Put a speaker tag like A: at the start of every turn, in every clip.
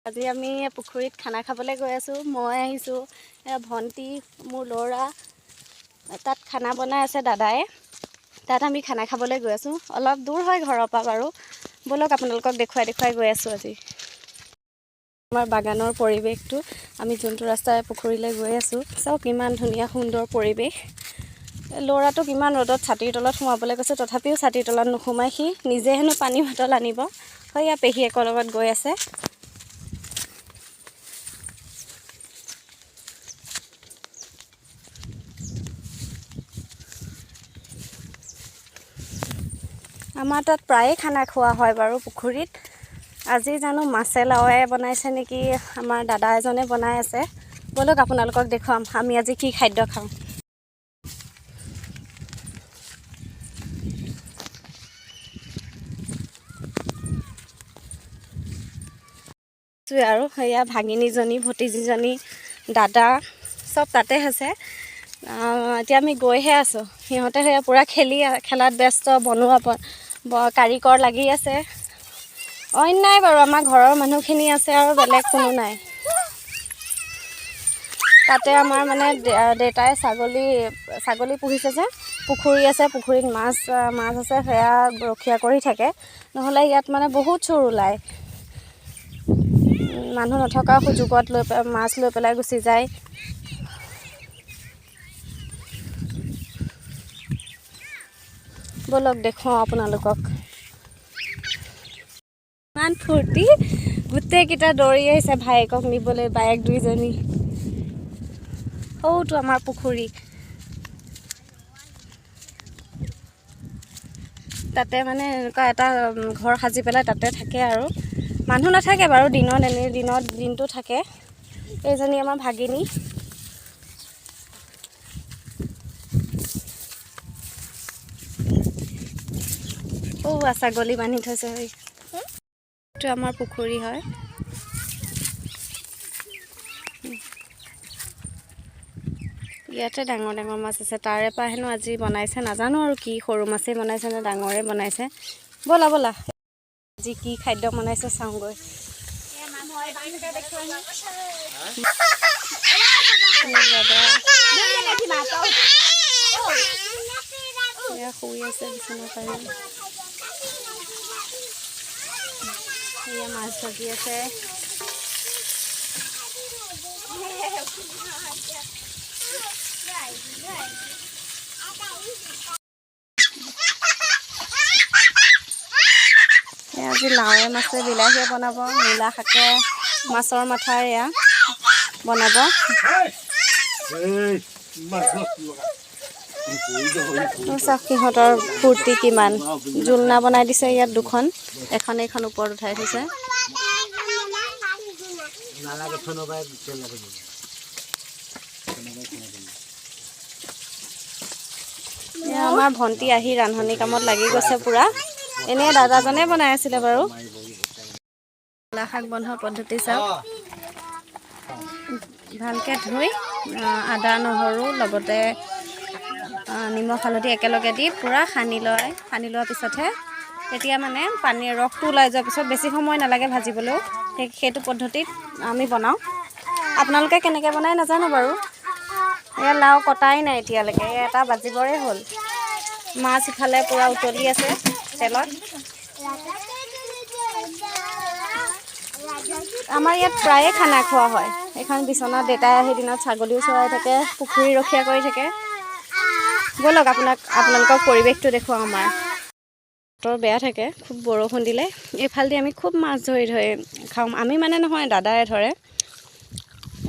A: আজি আমি পুখুৰীত খানা খাবলৈ গৈ আছোঁ। মই আহিছোঁ, এয়া ভণ্টি, মোৰ ল'ৰা। তাত খানা বনাই আছে দাদাই। তাত আমি খানা খাবলৈ গৈ আছোঁ। অলপ দূৰ হয় ঘৰৰ পৰা বাৰু। ব'লক, আপোনালোকক দেখুৱাই দেখুৱাই গৈ আছোঁ আজি। আমাৰ বাগানৰ পৰিৱেশটো, আমি যোনটো ৰাস্তাৰে পুখুৰীলৈ গৈ আছোঁ, চাওক ইমান ধুনীয়া সুন্দৰ পৰিৱেশ। ল'ৰাটোক ইমান ৰ'দত ছাতিৰ তলত সোমাবলৈ কৈছোঁ, তথাপিও ছাতিৰ তলত নোসোমাই। সি নিজে হেনো পানী বটল আনিব। হয়, ইয়াৰ পেহীয়েকৰ লগত গৈ আছে। আমাৰ তাত প্ৰায়ে খানা খোৱা হয় বাৰু পুখুৰীত। আজি জানো মাছে লাওৱে বনাইছে নেকি, আমাৰ দাদা এজনে বনাই আছে। ব'লক, আপোনালোকক দেখুৱাম আমি আজি কি খাদ্য খাওঁ। আৰু সেয়া ভাগিনীজনী, ভতিজীজনী, দাদা চব তাতে আছে। এতিয়া আমি গৈহে আছোঁ। সিহঁতে সেয়া পূৰা খেলাত ব্যস্ত, বনোৱা কাৰিকৰ লাগি আছে। অইন নাই বাৰু, আমাৰ ঘৰৰ মানুহখিনি আছে আৰু বেলেগ কোনো নাই তাতে। আমাৰ মানে দেউতাই ছাগলী ছাগলী পুহিছে যে, পুখুৰী আছে, পুখুৰীত মাছ মাছ আছে, সেয়া ৰখীয়া কৰি থাকে। নহ'লে ইয়াত মানে বহুত চোৰ ওলায়। মানুহ নথকা সুযোগত লৈ মাছ লৈ পেলাই গুচি যায়। ব'লক, দেখুৱাওঁ আপোনালোকক। ইমান ফূৰ্তি, গোটেইকেইটা দৌৰি আহিছে ভায়েকক নিবলৈ, বায়েক দুইজনী। সৌটো আমাৰ পুখুৰী। তাতে মানে এনেকুৱা এটা ঘৰ সাজি পেলাই তাতে থাকে আৰু মানুহ নাথাকে বাৰু দিনত, এনেই দিনত দিনটো থাকে। এইজনী আমাৰ ভাগিনী। সৌৱা ছাগলী বান্ধি থৈছে। এইটো আমাৰ পুখুৰী হয়। ইয়াতে ডাঙৰ ডাঙৰ মাছ আছে। তাৰে পৰা হেনো আজি বনাইছে, নাজানো আৰু কি সৰু মাছেই বনাইছে নে ডাঙৰে বনাইছে। ব'লা ব'লা, আজি কি খাদ্য বনাইছে চাওঁগৈ। দাদা এয়া শুই আছে বিচনা পাৰি। এয়া মাছ ভাজি আছে। এয়া আজি লাওৱে মাছে বিলাহীয়ে বনাব, মূলা শাকে মাছৰ মাথাৰ এয়া বনাব।
B: এই মাছ লগা।
A: চাওক সিহঁতৰ ফূৰ্তি কিমান। জোলনা বনাই দিছে ইয়াত দুখন, এখন এইখন ওপৰত উঠাই থৈছে।
B: নালাগে, থনবাই চলাব।
A: এয়া আমাৰ ভণ্টি আহি ৰান্ধনি কামত লাগি গৈছে পূৰা। এনেই দাদাজনে বনাই আছিলে বাৰু। মূলা শাক বনোৱা পদ্ধতি চাওক। ভালকৈ ধুই আদা, নহৰু লগতে নিমখ, হালধি একেলগে দি পূৰা সানি লয়। সানি লোৱাৰ পিছতহে তেতিয়া মানে পানীৰ ৰসটো ওলাই যোৱাৰ পিছত বেছি সময় নালাগে ভাজিবলৈও। সেইটো পদ্ধতিত আমি বনাওঁ। আপোনালোকে কেনেকৈ বনায় নাজানো বাৰু। এয়া লাও কটাই নাই এতিয়ালৈকে, এয়া এটা বাজিবৰে হ'ল। মাছ ইফালে পূৰা উতলি আছে তেলত। আমাৰ ইয়াত প্ৰায়ে খানা খোৱা হয়। এইখন বিচনাত দেউতাই আহি দিনত ছাগলীও চৰাই থাকে, পুখুৰী ৰখীয়া কৰি থাকে। ব'লক, আপোনালোকক পৰিৱেশটো দেখুৱাওঁ আমাৰ। বতৰ বেয়া থাকে, খুব বৰষুণ দিলে এইফালেদি আমি খুব মাছ ধৰি ধৰি খাওঁ। আমি মানে নহয়, দাদাই ধৰে।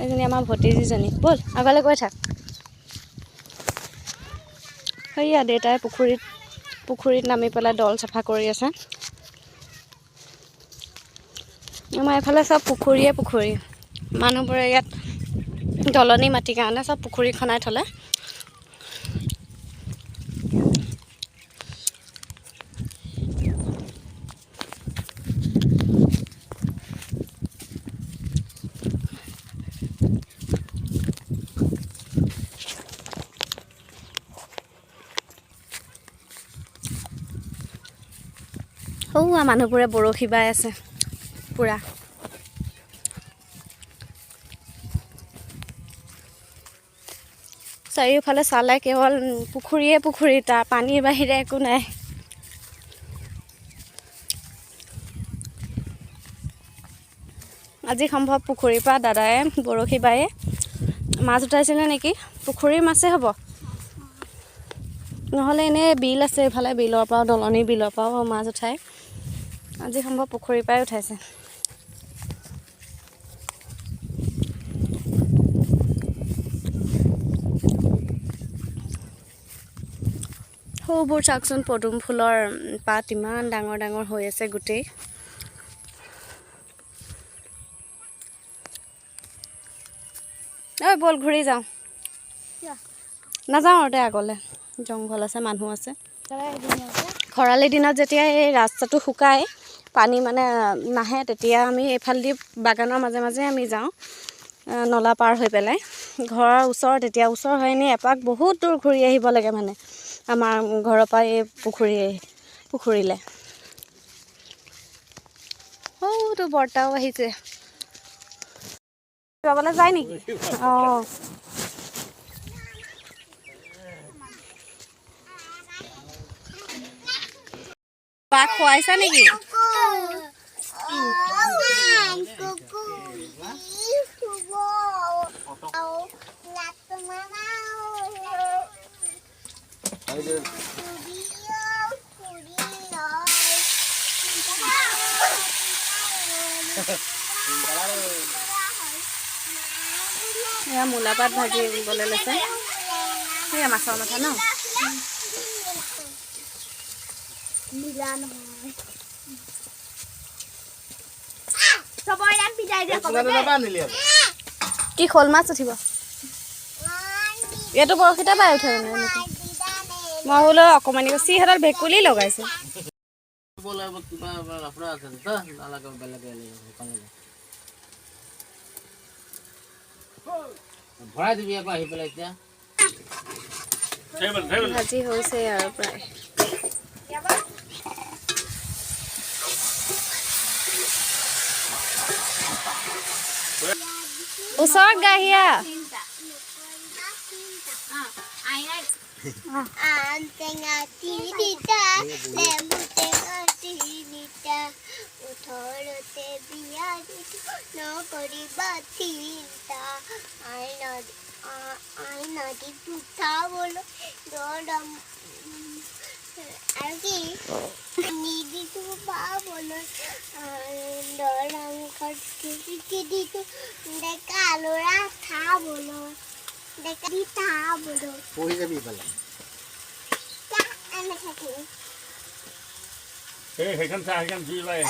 A: এইজনী আমাৰ ভতিজীজনী। ব'ল, আগলৈ গৈ থাক। সেয়া দেউতাই পুখুৰীত পুখুৰীত নামি পেলাই দল চাফা কৰি আছে। আমাৰ এইফালে চব পুখুৰীয়ে পুখুৰী। মানুহবোৰে ইয়াত দলনি মাটিৰ কাৰণে চব পুখুৰী খনাই থ'লে। সৌৱা মানুহবোৰে বৰশী বাই আছে পূৰা। চাৰিওফালে চালে কেৱল পুখুৰীয়ে পুখুৰী, তাৰ পানীৰ বাহিৰে একো নাই। আজি সম্ভৱ পুখুৰীৰ পৰা দাদাই বৰশী বায়ে মাছ উঠাইছিলে নেকি, পুখুৰীৰ মাছেই হ'ব, নহ'লে এনেই বিল আছে এইফালে, বিলৰ পৰাও দলনি বিলৰ পৰাও মাছ উঠায়। আজি সম্ভৱ পুখুৰীৰ পৰাই উঠাইছে। সৌবোৰ চাওকচোন, পদুম ফুলৰ পাত ইমান ডাঙৰ ডাঙৰ হৈ আছে গোটেই। ঐ ব'ল ঘূৰি যাওঁ, নাযাওঁ আৰু দে আগলৈ, জংঘল আছে, মানুহ আছে। খৰালি দিনত যেতিয়া এই ৰাস্তাটো শুকায়, পানী মানে নাহে, তেতিয়া আমি এইফালেদি বাগানৰ মাজে মাজে আমি যাওঁ, নলা পাৰ হৈ পেলাই। ঘৰৰ ওচৰ, তেতিয়া ওচৰ হয় এনেই এপাক বহুত দূৰ ঘূৰি আহিব লাগে মানে আমাৰ ঘৰৰ পৰা এই পুখুৰীলৈ। সৌটো বৰ্তাও আহিছে। যাবলৈ যায় নেকি? অঁ, বাক খুৱাইছা নেকি? এয়া মূলা পাত ভাজিবলৈ লৈছে। সেয়া মাছৰ মাথা ন? কি শ'ল মাছ উঠিব? এইটো বৰশীতে পাই উঠে মানে এনেকৈ। মই বোলো অকণমানি সিহঁতৰ ভেকুলী লগাইছে। ভাজি হৈছে আৰু প্ৰায়। ওচৰত গাহিয়া।
C: আম টেঙা তিনিটা, লেবু টেঙা তিনিটা, ওঠৰতে বিয়া দিছো নকৰিবা চিন্তা। আইনা দি উঠাবলৈ দৰম আৰু কি নিদিছো পাবলৈ, দৰম খৰচি দিছো ডেকা ল'ৰা খাবলৈ, ডেকা দি খাবলৈ।
B: পঢ়ি যাবি ইফালে।
D: সেইখন চাহ, সেইখন জুই ওলাই।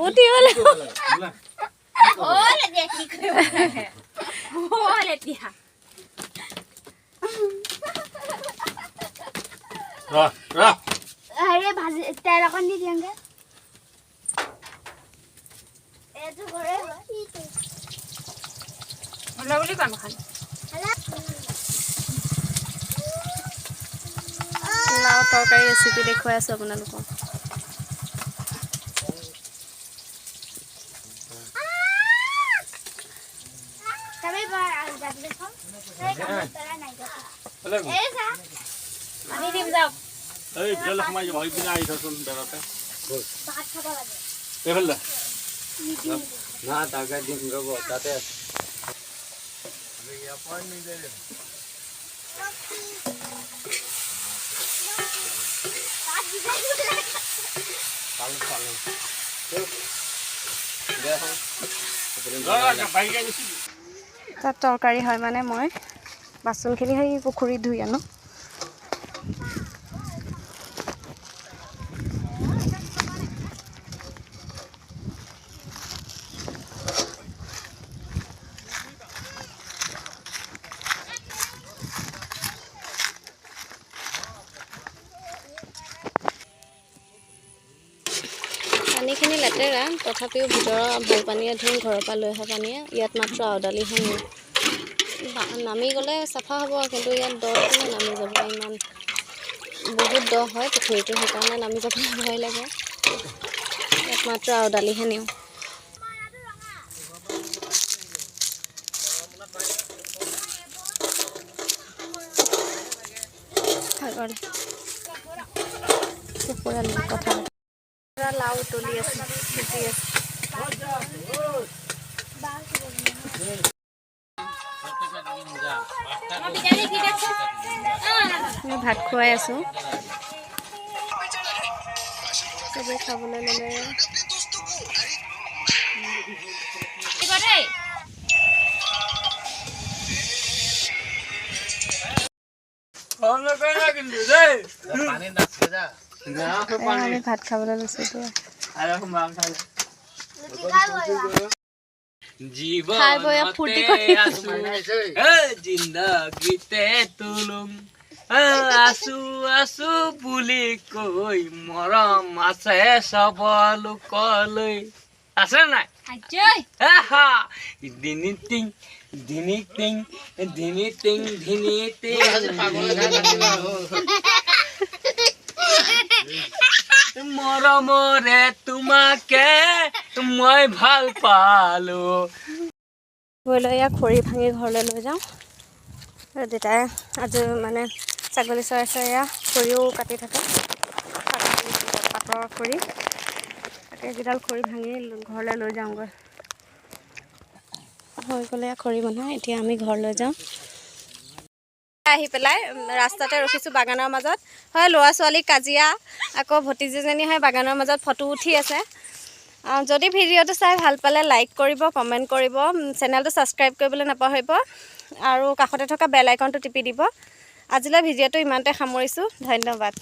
A: উঠিবলৈ
C: আৰে ভাজি তেল অকণ দি দিয়াগে।
A: লাও তৰকাৰী ৰেচিপি দেখুৱাই আছোঁ আপোনালোকক।
B: না তাকে দিম ৰ'ব, তাতে আছে।
A: তাত তৰকাৰী হয় মানে মই বাচনখিনি সেই পুখুৰীত ধুই আনো। পানীখিনি লেতেৰা, তথাপিও ভিতৰৰ ভাল পানীয়ে ধুম, ঘৰৰ পৰা লৈ অহা পানীয়ে। ইয়াত মাত্ৰ আওডালিহে নামি গ'লে চাফা হ'ব, কিন্তু ইয়াত দৰ কোনে নামি যাব, ইমান বহুত দ হয় পুখুৰীটো, সেইকাৰণে নামি যাবলৈ ভয় লাগে। ইয়াত মাত্ৰ আওডালিহে নিওঁ। কুকুৰা কথা লাও তুলি আছে, সিজি আছে। আমি ভাত খুৱাই আছোঁ, চবেই খাবলৈ ল'লে। আমি ভাত খাবলৈ লৈছোঁ এতিয়া। খাই বৈ ফূৰ্তি কৰি
B: জিন্দগীতে তুলুং আছো আছো বুলি কৈ মৰম আছে চব লোকলৈ, আছে নাই? দিনি টিং ধিনি টিং ধিনি টিং ধিনি টিং, মৰমৰে তোমাকে মই ভাল পালো।
A: গৈ লৈ ইয়াক খৰি ভাঙি ঘৰলৈ লৈ যাওঁ। দেউতাই আজি মানে ছাগলী চৰাই চৰাই এয়া খৰিও কাটি থাকে, পাতৰ খৰি। তাকে এইকেইডাল খৰি ভাঙি ঘৰলৈ লৈ যাওঁগৈ। হৈ গ'লে খৰি বনাই এতিয়া আমি ঘৰলৈ যাওঁ। আহি পেলাই ৰাস্তাতে ৰখিছোঁ বাগানৰ মাজত। হয়, ল'ৰা ছোৱালী কাজিয়া, আকৌ ভতিজীজনী হয় বাগানৰ মাজত ফটো উঠি আছে। যদি ভিডিঅ'টো চাই ভাল পালে লাইক কৰিব, কমেণ্ট কৰিব, চেনেলটো ছাবস্ক্ৰাইব কৰিবলৈ নাপাহৰিব আৰু কাষতে থকা বেল আইকনটো টিপি দিব। আজিলৈ ভিডিঅ'টো ইমানতে সামৰিছোঁ। ধন্যবাদ।